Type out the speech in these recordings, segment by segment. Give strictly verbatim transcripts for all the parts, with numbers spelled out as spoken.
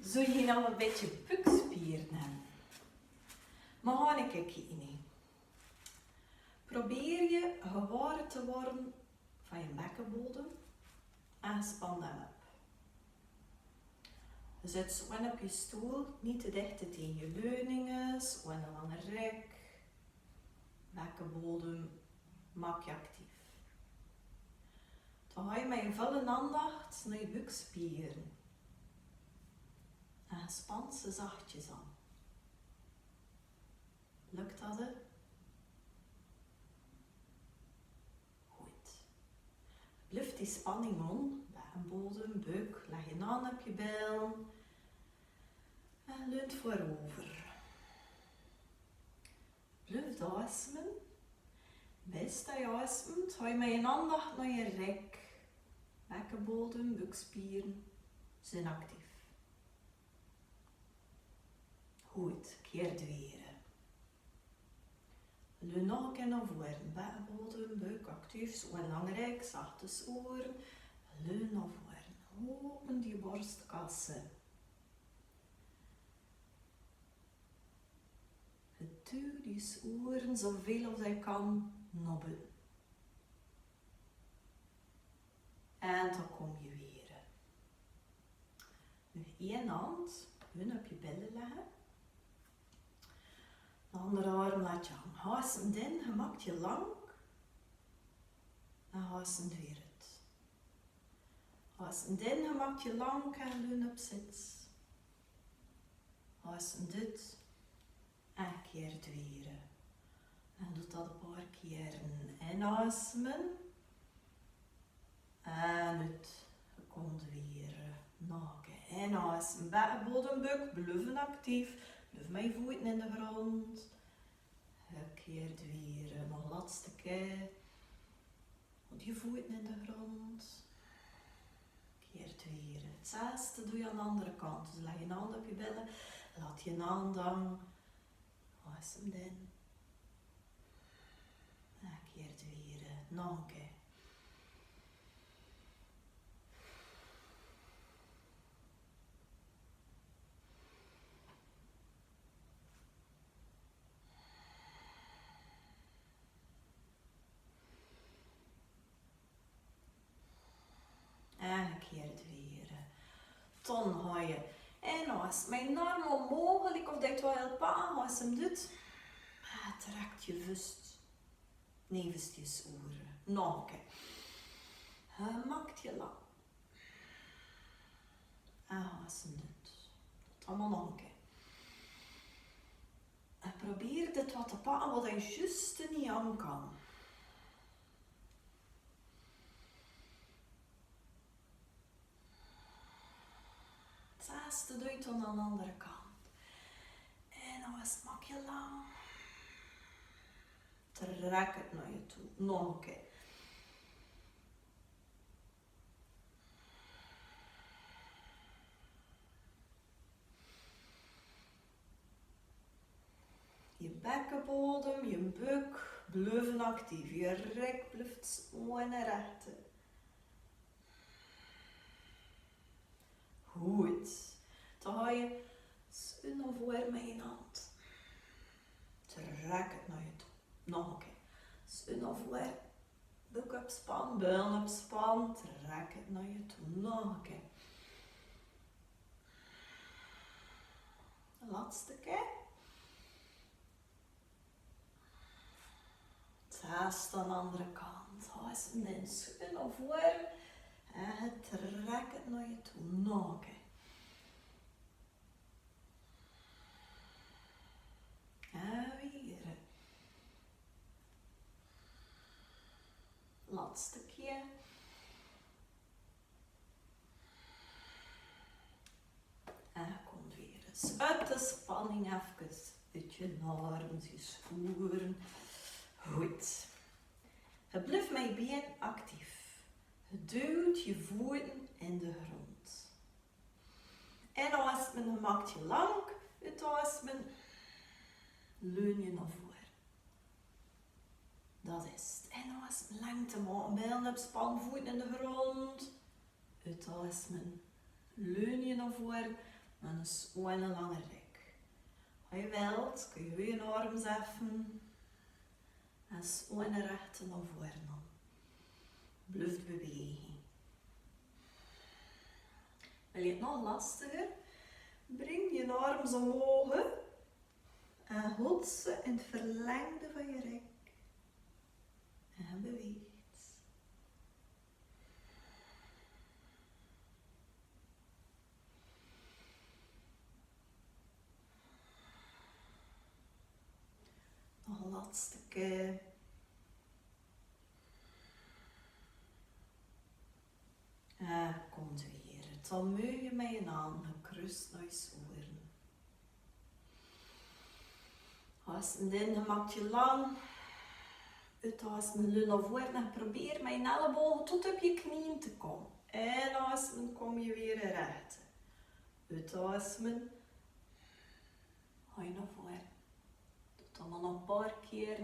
Zuus hie nog e bietje bükspieren. Mer gaon 'ne kiek kiek in. Probeer gewaor te worre van dien bekkebodem en span daam op. Zit ze op dien stoel, neet te dicht taenge de leuninge, en lange rek. Bekkebodem, maak dien actief. Dan gaon ge mit vulle aandach nao dien bükspieren. En span ze zachjes aan. Lök dat? Good. Blief die spanning aan, bekkenbodem, bük, leg dien hand op dien billen. En leun voorover. Blief doorasmen. Beste doorasmen, hou dien aandach nao dien rek. Bekkenbodem, bükspieren zien actief. Good, kiert weer. Leun nog 'ne kier nao voren, bekkenbodem, bük actief, en lange rek, zachtes oren. Leun nao voren, open die borstkasse. Duw die oren zoväöl of ge kans nao bön. En dan kóms ge weer. Mit ein hand op dien billen legge. D'n andere arm laot ge hange. Hals en den, maak die lang. En hals en weer. Hals en den, maak die lang en leun op zits. Hals en dit. En kiert weer. En doot dat e paar kier. Inasmen. En oet. Kómt weer. Nog 'ne kier. Inasmen. Bekkenbodem, bük. Blief actief. Blief mit voeten in de grond. Kiert weer. Nog latste kier. Mit die voeten in de grond. Kiert weer. Hetzelfde doon aan de andere kant. Dus leg dien hand op dien billen. Laot dien hand hange. Asem in. En kiert weer. Nog 'ne kier. En kiert weer. Dan hou ge in, asem normaal mogelik of dat ge 't wal helpt, asem dit. En trek die vust. Neve die oren. Nog 'ne kier. Maak die lang. En asem dit. Dan nog 'ne kier. En probeer dit wat te pakke wat ge zjus neet aan kóns. Hetzelfde doot ge aan de andere kant. En asem, maak die lang. Trek 't nao je toe. Nog 'ne kier. Je bekkenbodem, je bük, blief actief. Je rek blief sjoon en rech. Good. Dan hou ge ze nao voren mit ein hand. Trek 't nao je toe. Nog 'ne kier. Ze nao voren. Bük opspan, bein opspan, trek 't nao je toe. Nog 'ne kier. De latste kier. Hetzelfde aan de andere kant. Hals en den sjoen nao voren. En trek 't nao je toe. Nog 'ne kier. En weer. Latste kier. En kómt weer. Oet de spanning efkes oet je arms, je sjoen. Good. Ge blief mit je bein actief. Ge duwt je voeten in de grond. Inasmen, maak die lang. Oetosmen, leun je nao voren. Dat is 't. Inasmen, lengte maken, bein opspan, voeten in de grond. Oetosmen, leun je nao voren. En 'n sjoon lange rek. Hei wèlt, kóns doe dien arms effen. En sjoon rech nao vore. Bluf beweeg. Wils doe 't nog lastiger, bring dien arms omhoog. En haol ze in 't verlengde van dien rek. En beweeg. Nog 'n latste kier. En kóms doe weer. Tot doe mit dien ande krus nao dien sjoon. As doe dien maag lang. Utas, en lun nao vore, en probeer mit dien elleboog tot op dien kneen te kómme. En as doe kóms doe weer rech. Utas, en hei nao vore. Doot 't mer nog 'n paar kier.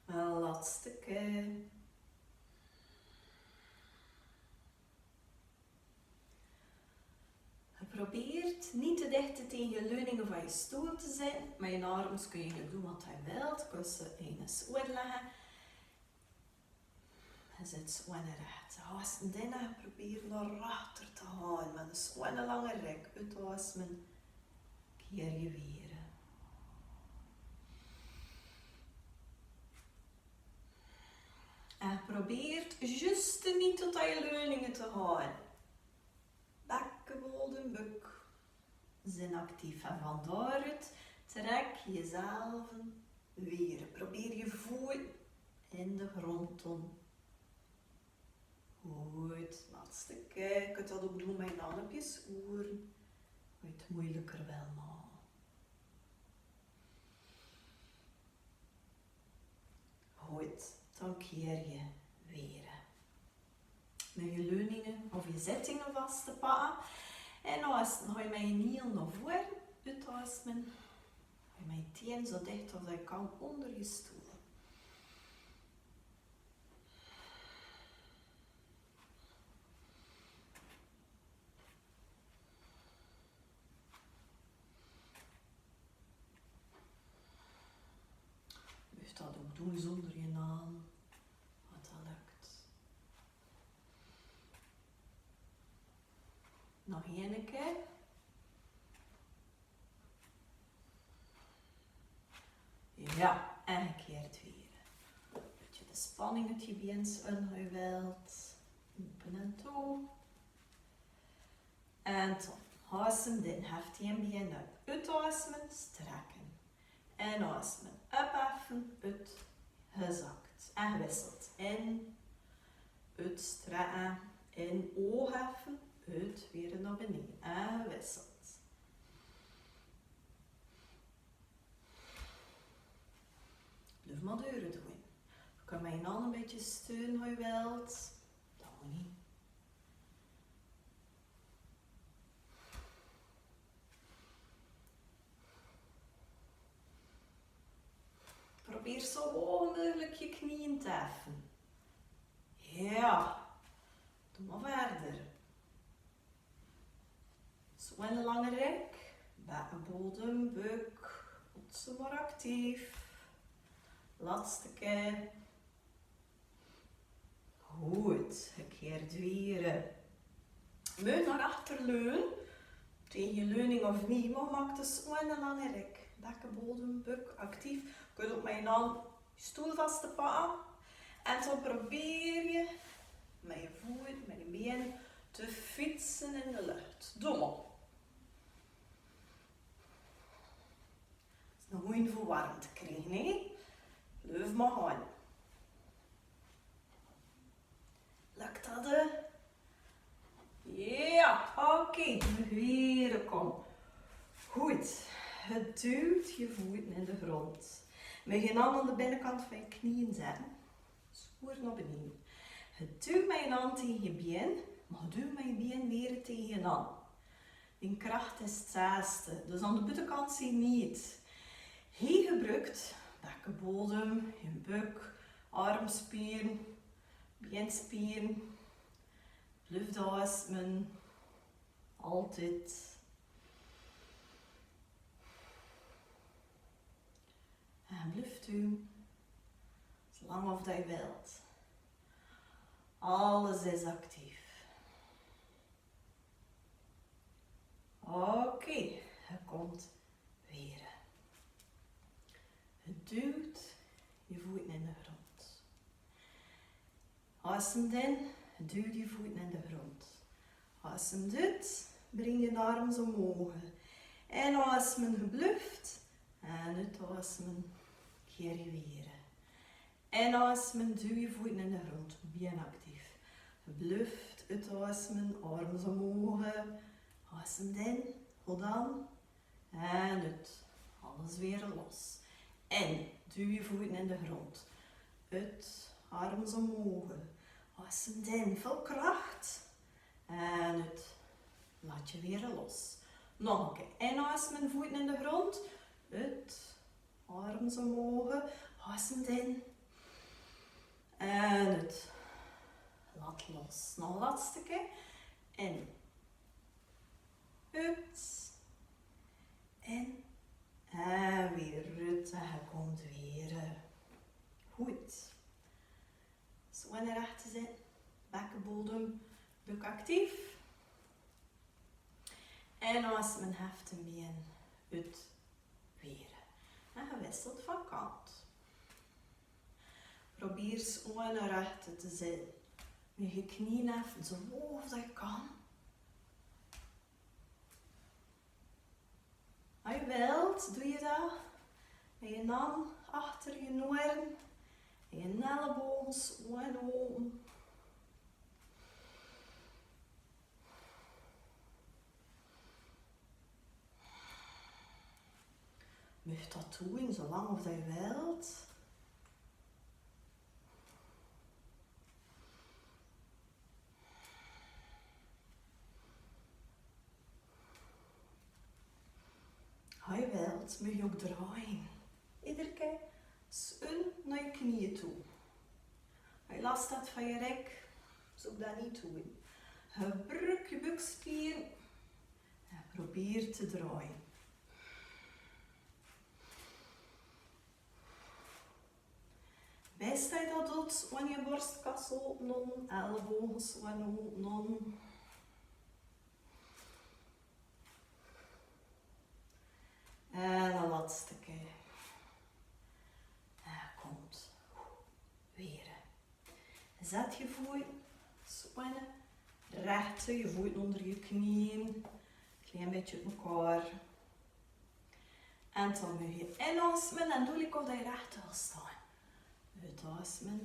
En latste kier. Probeer neet te dicht taenge de leuninge van dien stoel te zeen, mer dien arms kóns doe doon wat doe wils, kóns ze in dien sjoon lègke. En zet ze rech. As doe dien, probeer nao achter te gaon, mit 'n sjoon lange rek. Utas, en kier doe weer. En probeer zjus neet tot aan de leuninge te gaon. Bekkenbodem, buk. Zeen actief en van dao oet trek doe zelf weer. Probeer dien voot in de grond te doon. Good, latste kier. Kóns doe dat ouch doon mit dien ande op dien sjoon. Weurt meujelike wel, mer Good, dan kier doe weer. Mit dien leuninge of dien zittinge vas te pakke. En nao as doe mit dien knie nao vore, utas, en hou mit dien tien zo dicht as doe kans ónger dien stoel. Mós dat ouch doon zónger dien ande, as dat lök. Nog eine kier. Jao, en kier weer. Bietje de spanning oet dien bein, es doe wils. Ope en toe. En dan, as doe dien, hef dien bein op. Utas, en strekke. En as doe opheffen, oet, gezak. En gewisseld. In, oet, strekke. In, opheffen, oet, weer nao beneje. En gewisseld. Blief mer doordoon. Kóns doe mit dien ande en bietje steun, es doe wils. Dat hoof neet. Probeer zo hoog meugelik dien knie te heffen. Jao. Doon mer wiejer. Zo eine lange rek. Bekkenbodem, buk. Haol ze mer actief. Latste kier. Good, en kier weer. Mós nao achter leune. Taenge leuning of neet, mer maak dus zo eine lange rek. Bekkenbodem, buk, actief. Kóns doe mit dien ande stoel vas te pakke. En dan probeer doe mit dien voot, mit dien bein te fietse in de lóch. Doon mer. Is nog good veur warm te kriege, hè? Blief mer gaon. Lök dat? Jao, oké, weer kómme. Good. Duw dien voot in de grond. Mit dien ande aan de binnekant van dien knie zètte. Sjoon nao beneje. Duw mit dien ande taenge dien bein. Duw mien bie weer tegenaan. Dien kracht is 't zwaarste, dus aan de buttekant zien neet. Hie gebrukt bekkenbodem, dien buk, armspieren, bienspieren. Bluf aosme. Altied. En bluf doon. Zolang of dat ge wilt. Alles is actief. Oké, ge kómt weer. Ge duwt dien voeten in de grond. Aosem in, duw dien voeten in de grond. Aosem oet, bring dien arms omhoog. Inaosme, ge bluf. En oetaosme, keer weer. Inaosme, duw dien voeten in de grond, bie actief. Ge bluf, oetaosme, arms omhoog. Aosem in, good aan. En oet. Alles weer los. In, duw dien voeten in de grond. Oet, arms omhoog. Aosem in, vol kracht. En oet. Laot dien weer los. Nog ein kier. Inaosme, voeten in de grond. Oet, arms omhoog. Aosem in. En oet. Laot los. Nog ein latste kier. In. Oet. In. En weer oet. En ge kómt weer. Good. Sjoon rech zit. Bekkenbodem, buk actief. Inaosme, hef de mien oet. Weer. En ge wisselt van kant. Probeer sjoon rech te zit. Mot ge knie hef zo hoog dat ge kan. As ge wilt, doot ge dat. Mot dien han achter dien oere. Dien elleboog sjoon ope. Mot dat doon, zolang of dat ge wilt. As ge wilt, mot ge ok drejje. Eder kier sjoon nao dien knie toe. As ge last hest van dien rek, zuk dat neet doon. Gebruuk dien bukspier. En probeer te drejje. Bès dat ge dat doot, sjoon dien borstkas ope, elleboog sjoon ope. En de latste kier. En ge kómt weer. Zet dien voet sjoon rech, dien voet ónger dien knie. Klein bietje oet mekaar. En dan mot ge inaosme en doon like of dat ge rech wilt staon. Oetaosme,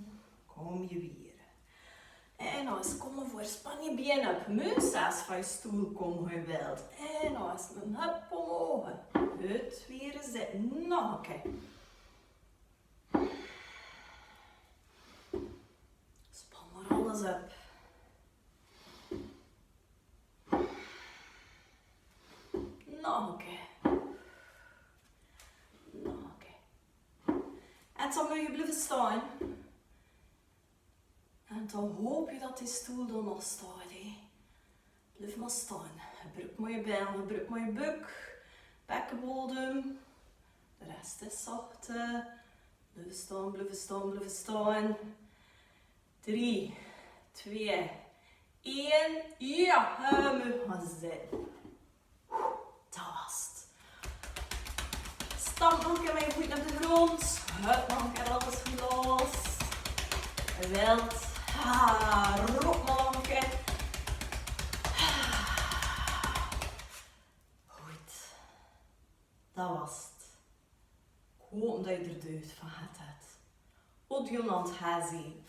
kóm ge weer. Inaos, kóm veur, span dien bien op, mot ge zelfs van dien stoel kómme as ge wilt. Inaosme, hop, omhoog. Oet, weer zit, nog ein kier. Span mer alles op. Nog ein kier. Nog ein kier. En dan mot ge bliefe staon. En dan haop ich dat dien stoel dan nog steit, hè. Blief mer staon. Gebruuk mer dien bein, gebruuk mer dien buk. Bekkenbodem. De res is zachte. Blief staon, blief staon, blief staon. Drie, twee, ein. Ja, eh, mot ge zit. Dat was 't. Stamp nog ein kier mit dien voet op d'n grond. Hup, nog ein kier alles los. Wilt. Ah, rop nog ein kier. Good. Dat was 't. Kóm d'r doet van het het. Oet dien hand hazie.